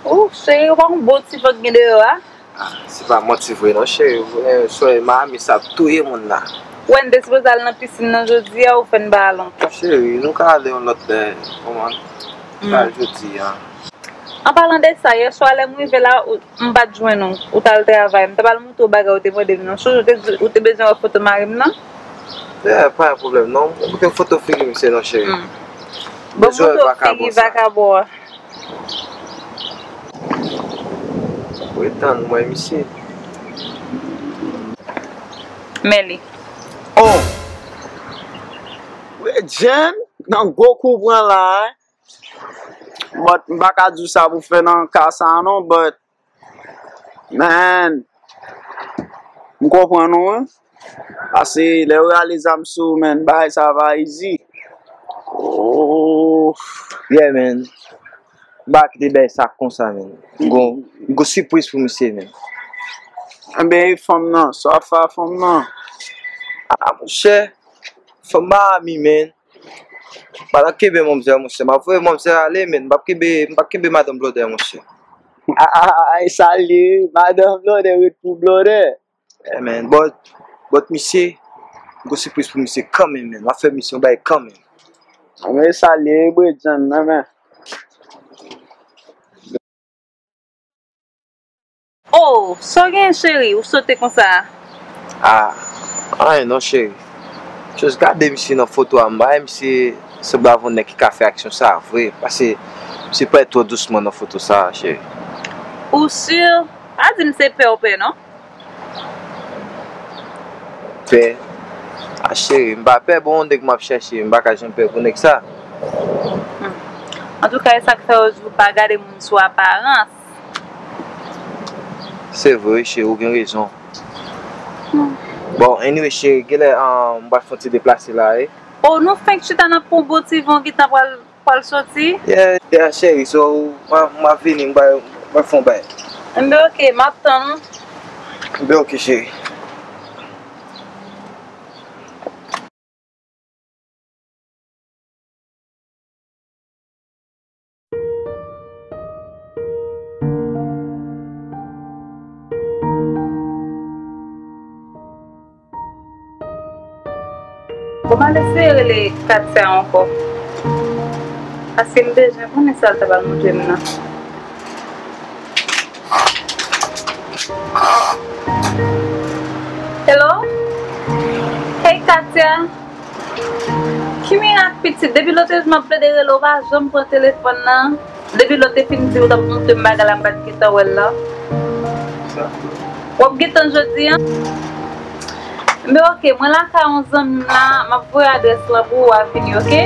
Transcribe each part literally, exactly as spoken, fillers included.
Ou, cheri, ou pa yon bon ti fòk gen deyò a? Ah, se pa manti vre non, cheri. Vre, swa Miami sa ap touye moun la. Wè, n te sipoze al nan pisin nan jodi a, ou fè n pa al ankò. Cheri, nou ka ale yon lòt lè, kòman? Pa jodi a. An palan de sa, yè swa lè m rive la, ou, m pa t jwenn ou. Ou t al travay. M ta pral montre w bagay ou te mande m nan. Sonje ou te di, ou te bezwen wè foto mari m nan? Yeah, pa gen pwoblèm non. M kote foto figi misye non, cheri. Hmm. Bon, montre w figi vakabon an. Ou e tann mwen, misye. Men li. Oh! Jen, nan gwo kou pran la, eh. But m pa ka di w sa pou fè nan ka sa non, but, man, m konprann ou, wi. Paske lè yo rale zam sou ou, man, bagay sa pa easy. Oh. Yeah, man. M pa kite bagay sa konsa, man. M gon, m gon sipriz pou misye, man. Enben, e fanm nan, sa w ap fè a fanm nan? Ah, monchè, fanm Miami, man. Madan kenbe manmzèl, monchè. M ap voye manmzèl ale, men m p ap kenbe, m p ap kenbe madan blòdè, monchè. Ay, salye, madan blòdè ret pou blòdè. Yeah, man, but, but misye, m gon sipriz pou misye kanmenm, man. M ap fè misye yon bagay kanmenm. Men salye, Bredjan nan, men. Oh, sa w gen, cheri? Ou sote konsa? Ah, anyen non, cheri. Just gade misye nan foto a, m pa wè misye sanble avè yon nèg ki ka fè aksyon sa a vre. Paske misye parèt twò dousman nan foto sa a, cheri. Ou si? Pa di m se pè w pè, non? Pè? Ah, cheri, m pa pè, bon, yon nèg m ap chèche, m pa ka janm pè pou nèg sa. Hmm. Antouka, e sa k fè yo di w pa gade moun sou aparans. Se vre, wi, cheri, ou gen rezon. Hmm. Bon, anyway, cheri, genlè, ah, m pral fè yon ti deplase la, wi. Oh, nou fenk chita, n ap pran yon bon ti van, gentan pral, pral soti. Yeah, yeah, cheri, so, m a, m a vini, m pral, m pral fè yon bay. Enben, oke, m ap tann ou. Enben, oke, cheri. Bon, m al eseye rele Katia ankò. Paske m bezwen konnen sa l t ap al montre m nan. Hello? Hey, Katia. Ki mirak, pitit? Depi lòt jou m ap plede rele w, w pa janm pran telefòn nan. Depi lè w te fin di w t ap montre m bagay la, m pa t gentan wè l la. W ap gentan jodi a? Enben, oke, mwen lakay yon zanmi m la, m ap voye adrès lan pou ou, w a vini, oke?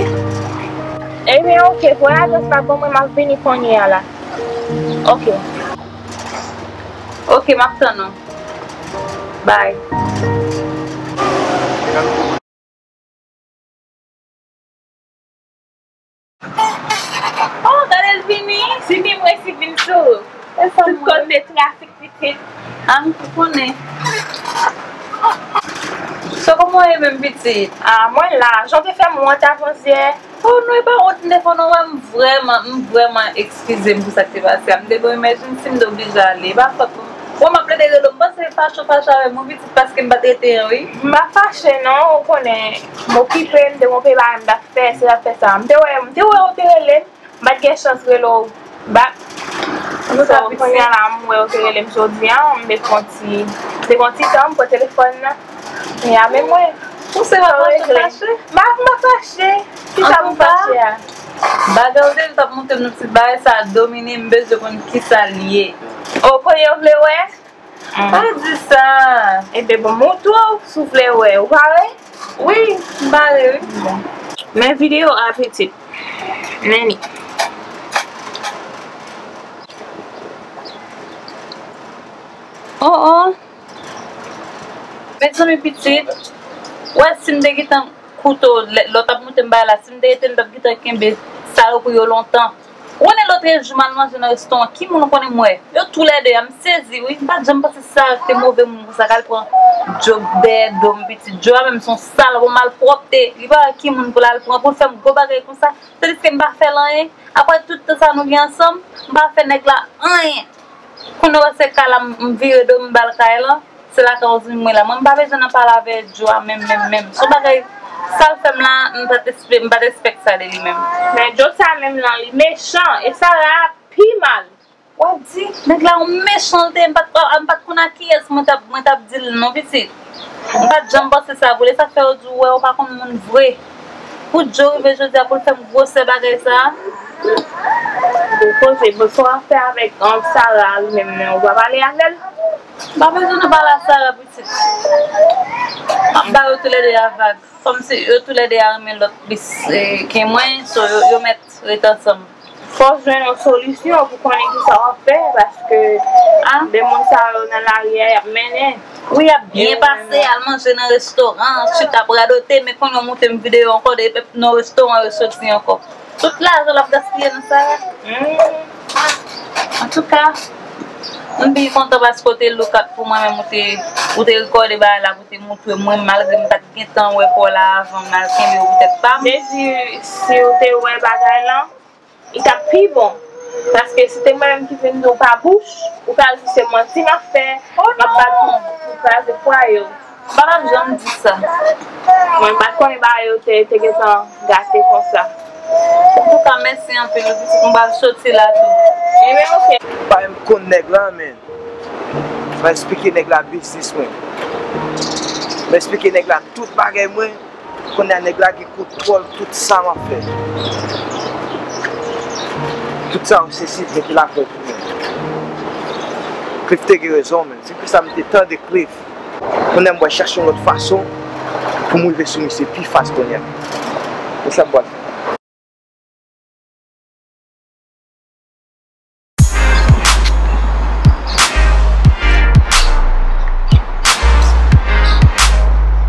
Enben, oke, voye adrès la ban mwen, m ap vini kounye a la. Oke. Oke, m ap tann ou. Bye. Oh, gade l vini. Sibi mwen, Sibi m sou. Tout kote trafik pitit. A, m tou konnen. So, kòman w ye menm pitit? A, mwen la. Jan w te fè m wont avansyè. Oh non, e pa wont m te fè w non, wè m vrèman, m vrèman eskize m pou sa k te pase a. M te gon emergency, m te oblije ale. E pa fòt mwen. Wè m ap plede rele w, m panse fache w fache avè m wi pitit paske m pa t rete an wi. M pa fache non, ou konnen m okipe, m te gon pil bagay m t ap fè, se t ap fè sa. M te wè, m te wè ou te rele m, m pa t gen chans rele w bak. So, kounye a la, m wè ou te rele m jodi a, m te fè yon ti, m te gon ti tan, m pran telefòn nan. Kounye a, men mwen. Ou se pa fache, fache? M pa, m pa fache. Kisa pou fache a? Bagay ou te di w t ap montre m nan ti bagay sa a domine, m bezwen konn kisa l ye. O, kounye a w vle wè? Pa di sa. Enben bon, montre w si w vle wè. Ou pare? Wi, m pare wi. Bon. Men videyo a pitit. Men li. Oh, oh. Mezanmi pitit, wè si m te gentan koute w lè, lè w t ap montre m bagay la, si m te rete m t ap gentan kenbe salopi yo lontan. Ou konnen lòt jou m al manje nan restoran, ki moun ou konnen m wè? Yo toulède a, m sezi wi. M pa t janm panse Sarah te move moun konsa, k al pran Joe dèyè do m, pitit. Joe a menm se yon sal, yon malpwòpte. Li pa wè ki moun pou l al pran, pou l fè m gwo bagay konsa. Tandiske m pa fè l anyen. Apre tout tan sa nou gen ansanm, m pa fè nèg la anyen. Kounye a se ka la m, m vire do m ba l kay lan, se lakay Ozin mwen la. Mwen m pa bezwen nan pale avè Joe a menm, menm, menm. Se yon bagay, sa l fè m la, m pa t espe-, m pa t expect sa de li menm. Men Joe sa menm nan li mechan, e Sarah pi mal. W ap di, nèg la yon mechan l te ye, m pa t, m pa t konn a kiyès mwen t ap, mwen t ap di l non, pitit. M pa t janm panse sa pou li, sa k fè yo di w wè ou pa konn moun vre. Pou Joe rive jodi a pou l fè m gwosè bagay sa a. Ou koze, bon, sa w ap fè avèk, um, Sarah li menm nan, ou pa pale avè l? M pa bezwen nan pale a Sarah, pitit. M ap ba yo toulède a vag. Kòmsi yo toulède a renmen lòt plis, eh, ke mwen, so yo, yo mèt ret ansanm. Fò w jwenn yon solisyon pou konnen kisa w ap fè, paske de moun sa yo nan lari a, y ap mennen. Wi, y ap byen pase, al manje nan restoran, chita ap radote, men kounye a w montre m videyo ankò, depi nan restoran yo soti ankò. Tout lajan l ap gaspiye nan sa a. Antouka, m byen kontan paske w te look out pou mwen menm, ou te, ou te rekòde bagay la pou w te montre mwen, malgre m pa t gentan wè kò w la avan m al kenbe w pou tèt pa m. Dezi, si w te wè bagay lan, li t ap pi bon. Paske si te mwen menm ki vin di w pa bouch, ou ka di se manti m ap fè, m ap bat pou, pou kraze pwa yo. M pa t ap janm di sa. Mwen pa t konnen bagay yo te, te gentan gate konsa. Antouka, mèsi anpil wi, pitit, m pral soti la tou. Ebyen, oke. Pa menm konn nèg la, men. Mwen eksplike nèg la biznis mwen. Mwen eksplike nèg la tout bagay mwen. Kounye a nèg la gen kontwòl tout sa m ap fè. Tout sa yo se Sylvain ki lakòz pou mwen. Cliff te gen rezon, men. Se pou sa m te tande Cliff. Kounye a m pral chache yon lòt fason pou m rive sou misye pi fas kounye a. Se sa m pral fè.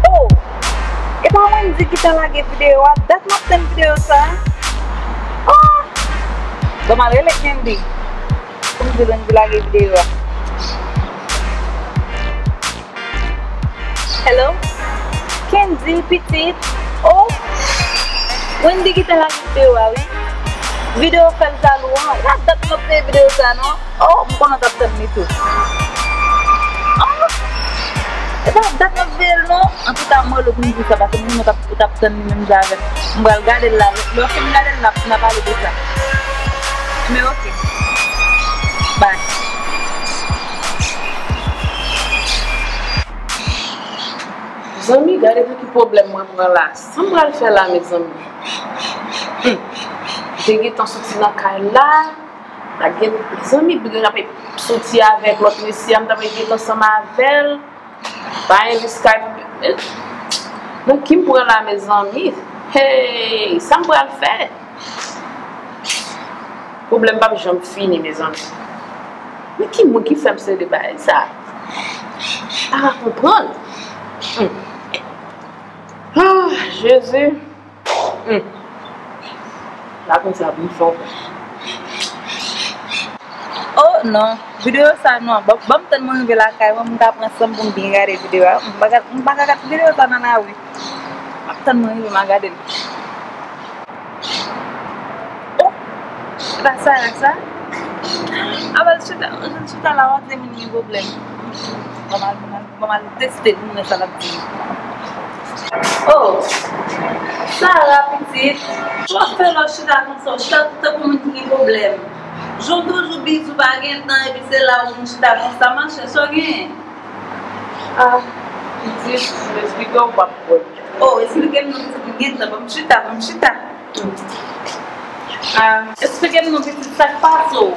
Oh! E pa Wendy ki te lage videyo a? Dat m ap tann videyo sa a. Oh! Bon, m al rele Candy pou m di l Wendy lage videyo a. Hello? Candy, pitit. Oh! Wendy ki te lage videyo a, wi. Videyo fè l jalou an. E pa dat m ap veye videyo sa, non. Oh, m konnen w t ap tann li tou. Oh! E pa dat m ap veye l, non. Antouka, m rele w pou m di w sa, paske m konnen w t ap, w t ap tann li menm jan avè m. M pral gade l la. Lè w fin gade l la, n a pale de sa. Men oke. Bye. Zanmi, gade pou ki pwoblèm mwen pran la. Sa m pral fè la, mezanmi? Hmm. M te gentan soti nan kay la. M ta gen, mezanmi, m t ap soti avèk lòt mesye a, m t ap ret ansanm avè l. Pa gen Skype. Nan ki m pran la, mezanmi? Hey, sa m pral fè? Pwoblèm p ap janm fini, mezanmi. Men ki moun ki fè m seri de bagay sa? M pa ka konprann. Hmm. Ah, Jezi. Hmm. La konsa pou m fè w. Oh non, videyo sa non. Ban, ban m tann mwen rive lakay mwen, m ka pran san m pou m byen gade videyo a. M pa ka, m pa ka gade videyo sa nan lari. M ap tann mwen rive, m a gade l. Oh! E pa Sarah sa? Apre l chita, chita la, w ap di moun gen pwoblèm. Ban m al, ban m al, ban m al teste l pou m wè sa l ap di. Oh! Sarah, pitit, sa w ap fè lè w chita konsa? W chita tankou moun ki gen pwoblèm. Jan w toujou bizi w pa gen tan, epi se la w vin chita konsa, machin, sa w genyen? Ah, pitit, m esplike w, w p ap kwè. Oh, esplike m non, pitit, m gen tan, ban m chita, ban m chita. Ah, esplike m non, pitit, sa k pase w?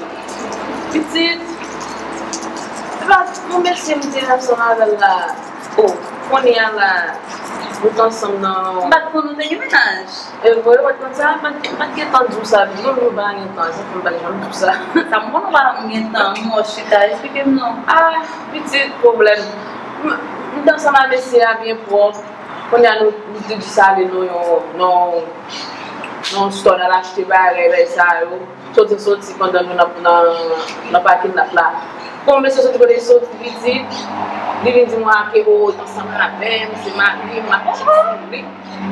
Pitit, se pa yon mesye m te ansanm avè l la. Oh, kounye a la, nou t ansanm nan. M pa t konn ou te gen mennaj. E vre, ou pa t konn sa? M pa t, m pa t gentan di w sa. Yon jou pa gen tan, se pou m pa t janm di w sa. Sa m konn ou pa janm gen tan, m wè w chita, esplike m non. Ah, pitit, pwoblèm. M, m t ansanm a mesye a byen pwòp. Kounye a nou, nou te jis ale nan yon, nan yon, nan yon store, n al achte bagay, bagay sa yo. Soti, soti pandan nou nan, nan, nan pakin n ap la. Kon mesye soti kote li soti, pitit, li vin di mwen ke o, l ansanm avè m, se mari m, m ap tcheke li.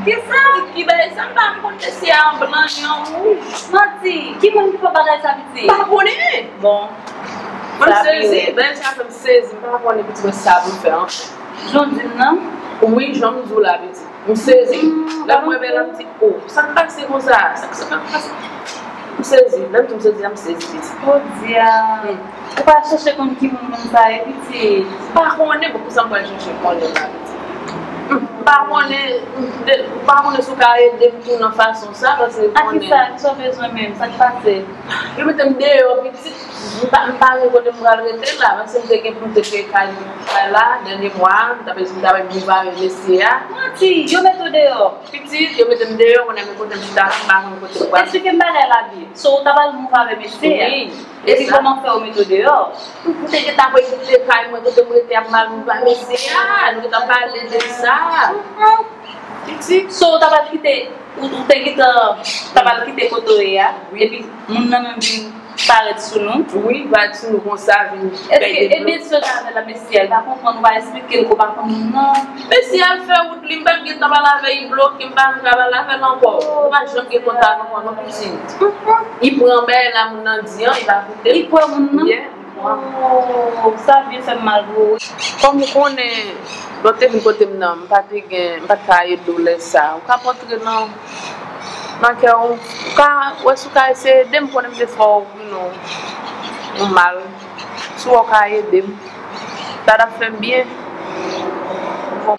Kisa? Ki bagay sa? M pa konn mesye a an blan, li an wouj. Manti, ki moun ki fè bagay sa, pitit? M pa konnen. Bon. Mwen sezi, bagay sa fè m sezi, m pa konnen pitit mwen sa pou m fè anfen. Jan w di m nan? Wi, jan m di w la, pitit. M sezi. Lè m wè bèl la, m di, o, sa k pase konsa? Sa k, sa k pase? M sezi. Lè m di w m sezi a, m sezi, pitit. Jodi a, ou pa chèche konn ki moun moun sa ye, pitit? M pa konnen, bon, pou sa m pral chèche konnen la, pitit. M pa konnen, m pa konnen si w ka ede m tou nan fason sa, paske konnen. A kisa, kisa w bezwen menm? Sa k pase? Yo mete m deyò, pitit. M pa, m pa gen kote m pral rete la, paske m te gen pou m te peye kay, kay la, dènye mwa a, m t ap, m t ap viv avèk mesye a. Manti, yo mete w deyò. Pitit, yo mete m deyò, kounye a men kote m chita la, m pa konn kote m pral. Eksplike m bagay la byen. So, ou t ap al move avèk mesye a? Wi, e sa. Epi kòman fè yo mete w deyò? M te gentan ap kite kay mwen kote m rete ap al move avèk mesye a, nou gentan pale de sa. Pitit. So, ou t ap al kite, ou, ou te gentan t ap al kite kote w ye a, wi, epi moun nan menm vin parèt sou nou. Wi, parèt sou nou konsa, vin. Èske, e mesye w t avè l la, mesye a, li pa konprann, ou pa eksplike l ke w pa konn moun nan? Mesye a fè wout li, m pa t gentan pale avè l, li bloke m, m pa menm ka pale avè l ankò. Nou pa janm gen kontak ankò non, pitit. Li pran bagay la moun nan di an, li pa koute. Li kwè moun nan? Yeah. Oh, sa byen fè m mal pou ou, wi. Kòm ou konnen, lè w te vin kote m nan, m pa te gen, m pa t ka ede w lè sa. Ou ka antre nan, nan kè w, ou ka wè si w ka eseye ede m, konnen m te fè w vin yon, yon mal. Si w wè w ka ede m, sa t ap fè m byen.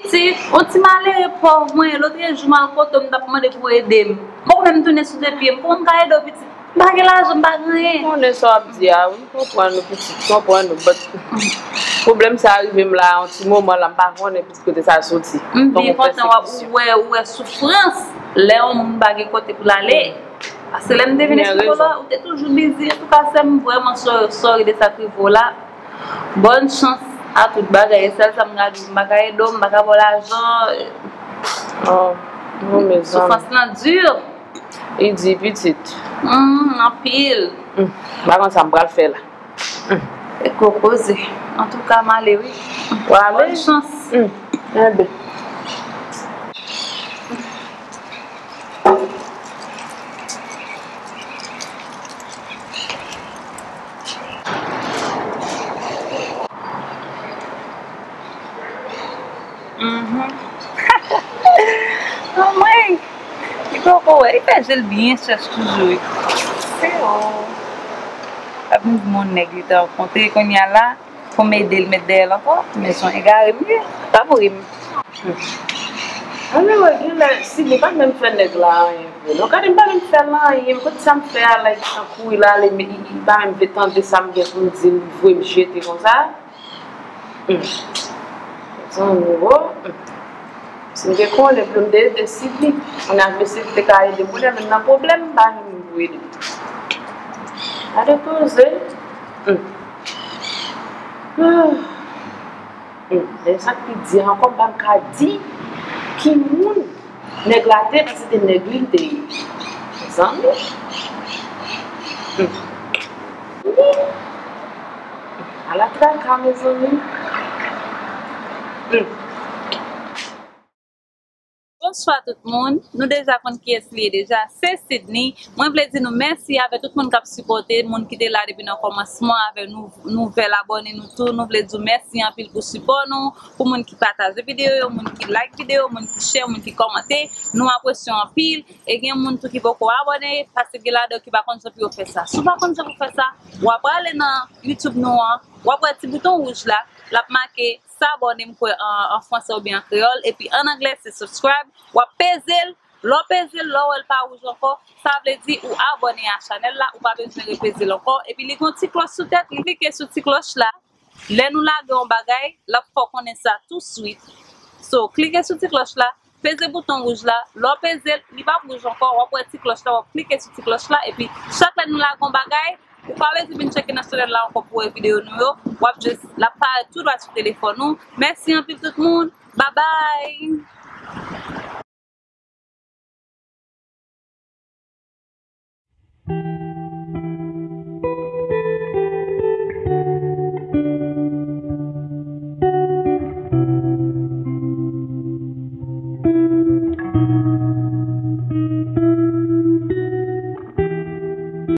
Ti, yon ti malere pòv mwen ye, lòt jou m al kote w, m t ap mande pou w ede m. Bon, men m tounen sou de pye m, kòman m ka ede w, pitit? M pa gen lajan, m pa gen anyen. M konnen sa w ap di a, wi, m konprann ou, pitit, m konprann ou, but pwoblèm sa rive m la, yon ti moman la, m pa konnen pitit kote sa soti. M byen kontan w ap, ou wè, ou wè soufrans lè yon moun pa gen kote pou l ale. Paske lè m te vin esplike w la, ou te toujou bizi. Antouka, sè m, vrèman sò-, sòri de sa k rive w la. Bòn chans a tout bagay. E sèl sa m ka di w, m pa ka ede w, m pa ka ba w lajan. Oh, non, mezanmi. Soufrans lan di. Li di pitit. Hmm, anpil. Hmm. M pa konn sa m pral fè la. Hmm. E gwo koze. Antouka, m ale wi. W ale? Bòn chans. Hmm. Enben. Mhm. Anmwey! Li poko wè, li fè je l byen chèch toujou, wi. Se o. Ap vin di m yon nèg li te rankontre kounye a la, pou m ede l met dèyè l ankò, men se yon egare m ye, pa pou ri m. Anyway, genlè, Sidney pa menm fè nèg la anyen vre non. Gade, m pa menm fè l anyen, kote sa m fè a la, li gentan kouri l ale, men li, li pa menm vle tande sa m gen pou m di l, li voye m jete konsa. Hmm. Zanmi, o. Hmm. Si m te konnen pou m te ede Sidney, kounye a mesye te ka ede m, kounye a menm nan pwoblèm, m pa menm pou ede. Gade koze. Hmm. Ah. Hmm. E sa k pi di a ankò, m pa m ka di ki moun nèg la te ye, paske se te nèg li l te ye. Zanmi. Hmm. Ala traka, mezanmi. Hmm. Bonswa tout moun. Nou deja konn kiyès li ye deja. Se Sidney. Mwen vle di nou mèsi avè tout moun k ap sipòte, moun ki te la depi nan kòmansman, avè nou, nouvèl abòne nou tou. Nou vle di w mèsi anpil pou sipò nou, pou moun ki pataje videyo yo, moun ki like videyo, moun ki share, moun ki kòmante. Nou apresye w anpil. E gen moun tou ki poko abòne, paske gen ladan yo ki pa konn jan pou yo fè sa. Si w pa konn jan pou fè sa, w ap prale nan YouTube nou an, w ap wè ti bouton wouj la, l ap make s'abonner, m kwè, an, an fransè oubyen an kreyòl, epi an anglè, se subscribe. W ap peze l, lè w peze l, lè w wè l pa wouj ankò, sa vle di ou abòne a chanèl la, ou pa bezwen repeze l ankò. Epi li gen yon ti klòch sou tèt li, klike sou ti klòch la. Lè nou lage yon bagay, l ap fè w konnen sa touswit. So, klike sou ti klòch la, peze bouton wouj la, lè w peze l, li p ap wouj ankò, w ap wè ti klòch la, w ap klike sou ti klòch la, epi chak lè nou lage yon bagay, ou pa bezwen vin tcheke nan chanèl la ankò pou wè videyo nou yo, w ap jis, l ap parèt tou dwat sou telefòn ou. Mèsi anpil tout moun, babay!